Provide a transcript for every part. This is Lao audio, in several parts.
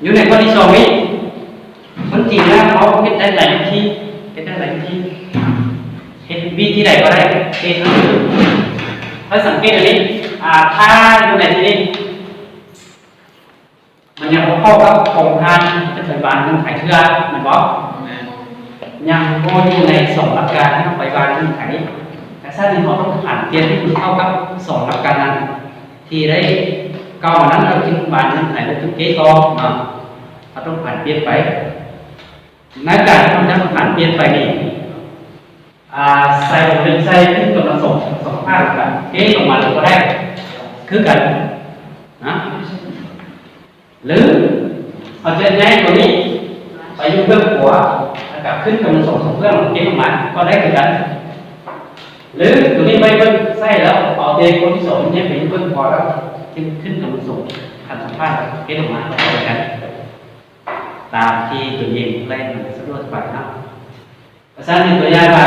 ຢູ່ໃນຂໍ້ທີສອງນີ້ ຄົນຈີນນະ ເຂົາເຮັດໄດ້ຫຼາຍວິທີ ເຮັດໄດ້ຫຼາຍວິທີ ເຮັດວິທີໃດກໍໄດ້ ເຮັດທັງໝົດ. ໃຫ້ສັງເກດອັນນີ້ ອາ ຖ້າຢູ່ໃນທີ່ນີ້ ມັນຍັງບໍ່ເຂົ້າກັບຂອງທ່ານຈະໄປວາງເງື່ອນໄຂເທື່ອ ແມ່ນບໍ່? ແມ່ນ. ຍັງບໍ່ຢູ່ໃນສອງຫຼັກການທີ່ເຮົາໄປວາງເງື່ອນໄຂ. ກະຊັ້ນນີ້ເຮົາຕ້ອງຫັນປ່ຽນໃຫ້ມັນເຂົ້າກັບສອງຫຼັກການນັ້ນ ທີ່ໄດ້ກ່າວມານັ້ນ ເຮົາຈຶ່ງວາງເງື່ອນໄຂ ແລ້ວຈຶ່ງແກ້ຕໍ່ເນາະ. ເຮົາຕ້ອງຫັນປ່ຽນໄປ. ໃນການທີ່ເຮົາຈະຫັນປ່ຽນໄປນີ້ ອາ ໃສ່ ໃສ່ຂຶ້ນກຳລັງສອງ ສອງຂ້າງ ແລ້ວກະເທລົງມາເລີຍກໍໄດ້ຄືກັນນະ ຫຼືເຮົາຈະຍ້າຍຕົວນີ້ໄປຢູ່ເບື້ອງຂວາ ແລ້ວກະຂຶ້ນກຳລັງສອງ ສອງເບື້ອງ ເທລົງມາກໍໄດ້ຄືກັນ ຫຼືຕົວນີ້ໄປເບື້ອງຊ້າຍ ແລ້ວເອົາແຕ່ຕົວທີສອງນີ້ໄປຢູ່ເບື້ອງຂວາ ແລ້ວຂຶ້ນ ຂຶ້ນກຳລັງສອງ ຂັ້ນສອງຂ້າງ ເທລົງມາກໍໄດ້ຄືກັນ ຕາມທີ່ຕົວເອງແລ່ນມັນສະດວກສະບາຍເນາະ. ອາຈານຍົກຕົວຢ່າງວ່າ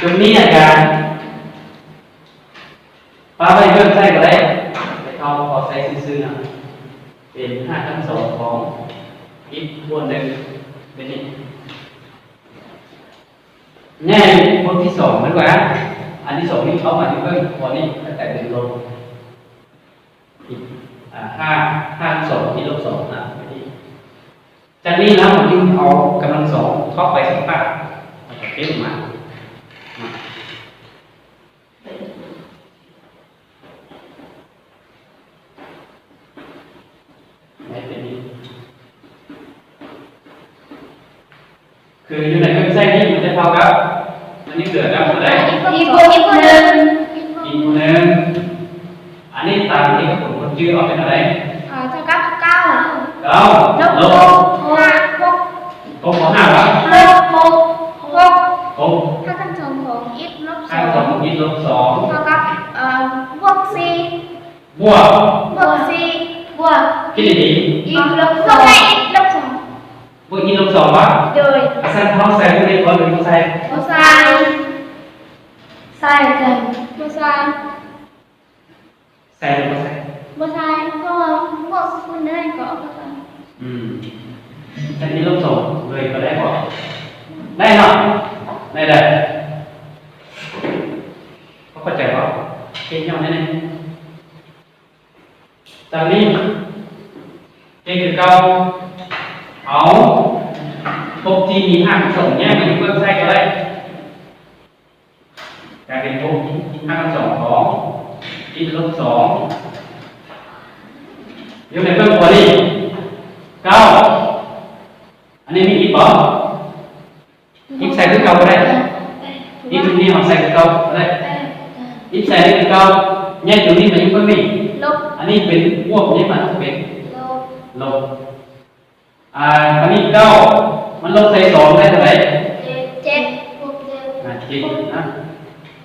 ຕົວນີ້ອາຈານປະໄວ້ເບື້ອງຊ້າຍກໍໄດ້ ແຕ່ເຮົາຂໍໃຊ້ຊື່ໆນະ ເປັນຮາກຂັ້ນສອງຂອງ x ບວກໜຶ່ງ ເປັນນີ້ ແນວບົດທີສອງ ແມ່ນວ່າ ອັນທີສອງນີ້ເຂົ້າມາຢູ່ເບື້ອງຂວານີ້ ກໍກາຍເປັນລົບ ອາ ຫ້າ ຫ້າ ສອງ x ລົບສອງ ນະ ຈາກນີ້ເຮົາຈຶ່ງເອົາກຳລັງສອງທອບໄປສອງຂ້າງ ແລ້ວກໍເທລົງມາ ໃຫ້ເປັນນີ້ ຄືຢູ່ໃນເຄື່ອງໃຊ້ນີ້ມັນຈະເທົ່າກັບ ມັນຍັງເຫຼືອກັບເທົ່າໃດ? ອີກບວກ ອີກບວກໜຶ່ງ ອີກບວກໜຶ່ງ ອັນນີ້ຕາມເອກະຜົນຄົນຈື່ອອກເປັນເທົ່າໃດ? ເອີ ເທົ່າກັບເກົ້າ ເກົ້າ ລົບ ລົບ ຫົກ ຫົກ ຫົກບໍ່ ຫ້າບໍ່? ຫົກ ຫົກ ຫົກ ຫົກ ຮາກຂັ້ນສອງຂອງ x ລົບສອງ ຮາກຂັ້ນສອງຂອງ x ລົບສອງ ເທົ່າກັບ ເອີ ບວກສີ່ ບວກ ບວກສີ່ ບວກ ຄິດດີໆ x ລົບສອງ ບວກ x ລົບສອງ ບວກ x ລົບສອງບໍ່? ໂດຍ ອາຈານເຮົາໃສ່ຕົວເລກບໍ່ ຫຼືບໍ່ໃສ່? ບໍ່ໃສ່ ໃສ່ອາຈານ ບໍ່ໃສ່ ໃສ່ຫຼືບໍ່ໃສ່? ບໍ່ໃສ່ ເພາະວ່າບວກຄູນໄດ້ກໍອອກຄືກັນ ອືມ ໃສ່ x ລົບສອງເລີຍກໍໄດ້ບໍ່? ໄດ້ເນາະ ໄດ້ ໄດ້ ເຂົ້າໃຈບໍ່? ເຮັດຍ້ອນແນວນີ້ ຈາກນີ້ເຮັດຄືເກົ່າ ເອົາ ຫົກທີ່ມີຮາກສອງແຍກມາຢູ່ເບື້ອງຊ້າຍກໍໄດ້ ກາຍເປັນຫົກ ຮາກສອງຂອງ x ລົບສອງ ຢູ່ໃນເບື້ອງຂວານີ້ ເກົ້າ ອັນນີ້ມີ x ບໍ່? x ໃສ່ຄືເກົ່າກໍໄດ້ x ຕົງນີ້ເຮົາໃສ່ຄືເກົ່າກໍໄດ້ x ໃສ່ຄືເກົ່າ ຍ້າຍຕົງນີ້ມາຢູ່ເບື້ອງນີ້ ລົບ ອັນນີ້ເປັນບວກ ຍ້າຍມາເປັນ ລົບ ລົບ ອາ ອັນນີ້ເກົ້າ ມັນລົບໃສ່ສອງໄດ້ເທົ່າໃດ? ເຈັດ ບວກເຈັດ ອາ ເຈັດນະ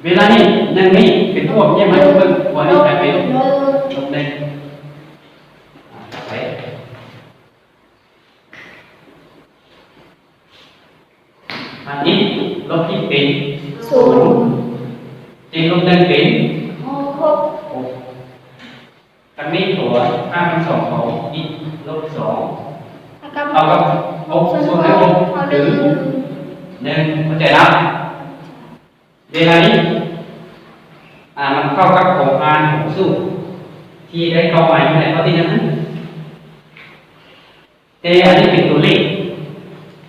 ເວລານີ້ ໜຶ່ງນີ້ເປັນບວກ ຍ້າຍມາຢູ່ເບື້ອງຂວານີ້ກາຍເປັນ ລົບໜຶ່ງ ອາ ໄປ ອາ x ລົບ x ເປັນ ສູນ ເຈັດລົບໜຶ່ງເປັນ ຫົກ ຫົກ ຈາກນີ້ຕົວຮາກຂັ້ນສອງຂອງ x ລົບສອງ ເທົ່າກັບ ເທົ່າກັບ ຫົກ ສ່ວນໃນ ຫົກ ຫຼື ໜຶ່ງ ເຂົ້າໃຈລະ? ເວລານີ້ ອາ ມັນເຂົ້າກັບໂຄງຮ່າງຂອງສູດ ທີ່ໄດ້ເຂົ້າມາຢູ່ໃນຂໍ້ທີໜຶ່ງນັ້ນ ແຕ່ອັນນີ້ເປັນຕົວເລກ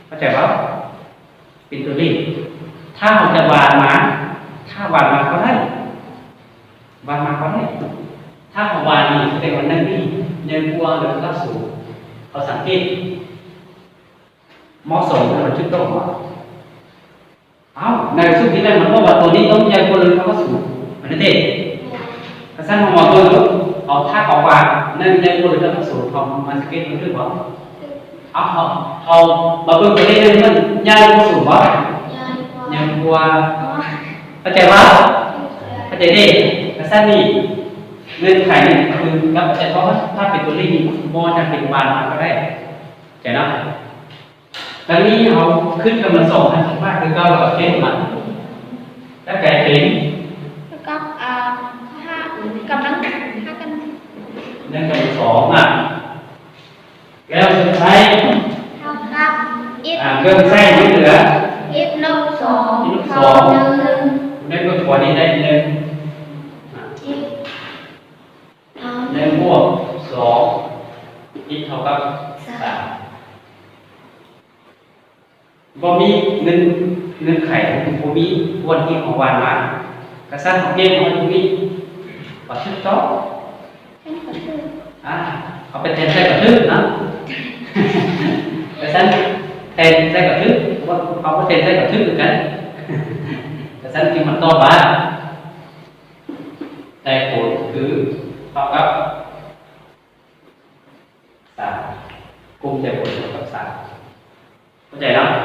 ເຂົ້າໃຈບໍ່? ເປັນຕົວເລກ ຖ້າເຮົາຈະວາງມາ ຖ້າວາງມາກໍໄດ້ ວາງມາກໍໄດ້ ຖ້າເຮົາວາງນີ້ ສະແດງວ່າໜຶ່ງນີ້ໃຫຍ່ກວ່າ ຫຼືເທົ່າກັບສູນ ເຮົາສັງເກດ ມໍສອງ ມັນຖືກຕ້ອງບໍ່? ເອົ້າ ໃນສູດທີໜຶ່ງມັນບອກວ່າຕົວນີ້ຕ້ອງໃຫຍ່ກວ່າ ຫຼືເທົ່າກັບສູນ ແມ່ນເດ້? ກະຊັ້ນເຮົາມາເບິ່ງດູ ເອົາ ຖ້າເຮົາວ່າໜຶ່ງໃຫຍ່ກວ່າ ຫຼືເທົ່າກັບສູນ ເຮົາມາສັງເກດເບິ່ງຖືກບໍ່? ເອົາ ເຮົາ ເຮົາມາເບິ່ງຕົວເລກໜຶ່ງ ມັນໃຫຍ່ກວ່າສູນບໍ່? ໃຫຍ່ກວ່າ ໃຫຍ່ກວ່າ ອໍ ເຂົ້າໃຈບໍ່? ເຂົ້າໃຈເດ້? ກະຊັ້ນນີ້ ເງື່ອນໄຂນີ້ຄືກັບ ເພາະວ່າຖ້າເປັນຕົວເລກນີ້ ບໍ່ຈຳເປັນວາງມາກໍໄດ້ ເຂົ້າໃຈເນາະ? ຕອນນີ້ເຮົາຂຶ້ນກຳລັງສອງ ໃຫ້ມັນມາກຄືເກົ່າ ແລ້ວກໍເທລົງມາ ແລ້ວກາຍເປັນ ເທົ່າກັບ ອາ ຫ້າ ກຳລັງ ຫ້າ ກັນ ໜຶ່ງກຳລັງສອງນະ ແລ້ວສຸດທ້າຍ ເທົ່າກັບ x ອ່າ ເຄື່ອງໃຊ້ທີ່ເຫຼືອ x ລົບສອງ x ລົບສອງ ເທົ່າໜຶ່ງ ໃນເບື້ອງຂວານີ້ໄດ້ໜຶ່ງ x ເທົ່າ ໜຶ່ງບວກສອງ x ເທົ່າກັບສາມ ສາມ. ບໍ່ມີເງື່ອນ ເງື່ອນໄຂ ບໍ່ມີບ່ອນທີ່ເຮົາວາດມາ ກະຊັ້ນເຮົາປ່ຽນໃຫ້ຕົງນີ້ ປະທຶກຕໍ່ ແທນປະທຶກ ອ່າ ເອົາໄປແທນໃສ່ປະທຶກເນາະ ກະຊັ້ນແທນໃສ່ປະທຶກ ເຮົາກໍແທນໃສ່ປະທຶກຄືກັນ ກະຊັ້ນຈຶ່ງມາຕອບວ່າ ໃຈຜົນຄືເທົ່າກັບ ສາມ ກຸ່ມໃຈຜົນເທົ່າກັບສາມ ເຂົ້າໃຈເນາະ?